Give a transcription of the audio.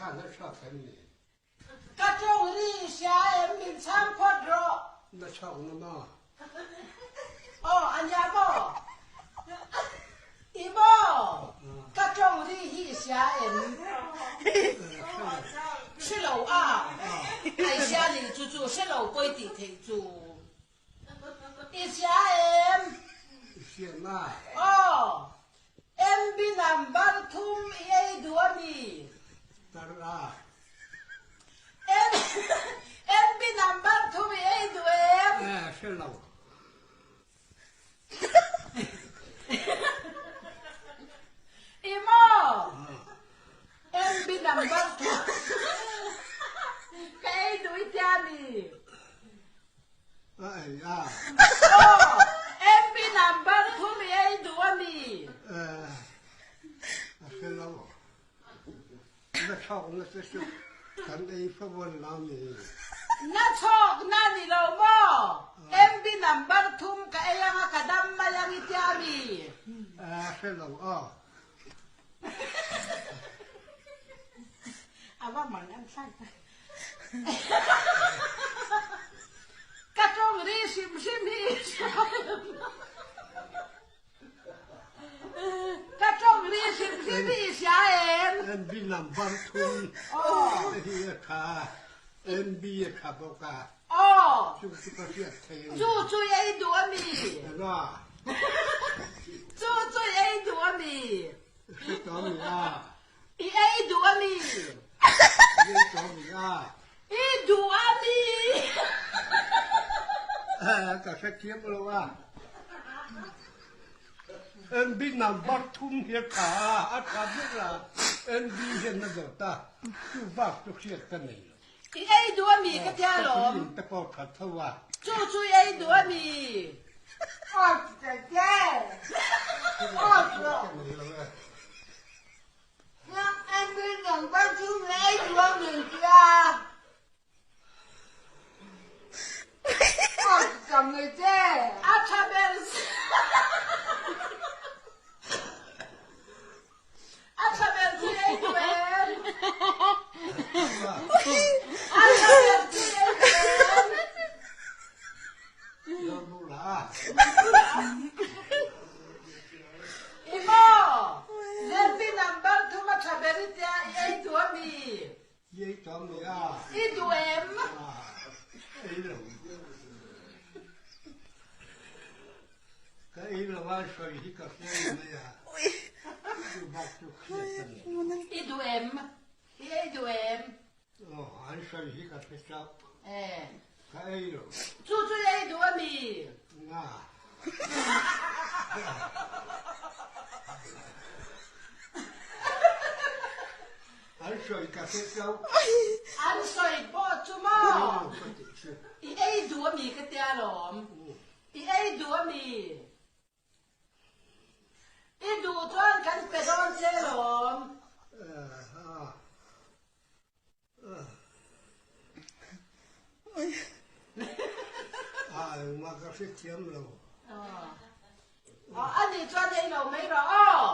khan a chhuak em ni? Ka tawng ri i hria em min chhang phawt rawh. Na chhuak na maw? Aw a nia maw? I maw? Ka tawng ri hi i hria em? Hre lo a, ai hria nih chu chu hre lo pawi tih theih chu. I hria em? I hria na. Aw, MB number thum i ei duh a mi? Tar a. MB number thum i ei duh em? Eh, hre lo. I maw? MB number thum ka ei duh i tia mi? A ei a. Aw, MB number thum i ei duh a mi? Eh, a hre lo. Na chawk na si su kan ei favuan lo mi. Na chawk na ni lo maw? MB number thum ka ei anga ka dam mai ang i tia mi? Eh, hre lo aw. A va man an thlai ta. Ka tawng ri hrim hrim hi i hria em? Ka tawng ri hrim hrim hi i hria em? MB number thum hi a tha, MB a tha bawk a. Aw. Chu chu ka hriat thei a ni. Chu chu i ei duh a mi? Eng a? Chu chu i ei duh a mi? Hre tawh mi a? I ei duh a mi? I ei tawh mi a? I duh a mi? Ka hre thiam lo a. NB number thum hi a tha a, a tha ber a, NB hian a zawt a, chu bak chu hriat ka nei lo. I ei duh a mi ka tia lawm. Ka te pawh tha tho a. Chu chu i ei duh a mi? Aw che che. Aw che. A tha ber A tha ber chu ei duh em? A tha ber chu ei duh em? I maw? Lempi number thum a tha ber i tia i ei duh a mi? I ei tawh mi a? I duh em? Ei lo. Ka ei lo a sawi hi ka hre mai a. Chu bak chu hriat ka nei. I duh em? I ei duh em? Aw, an sawi hi ka hre chauh. Eh. Ka ei lo. Chu chu i ei duh a mi? Na. An sawi ka hre chauh. An sawi pawh chu maw? I ei duh a mi ka tia lawm. I ei duh a mi? I duh chuan kan pe dawn che lawm. A engmah ka hrethiam lo. A nih chuan ei lo mai rawh aw.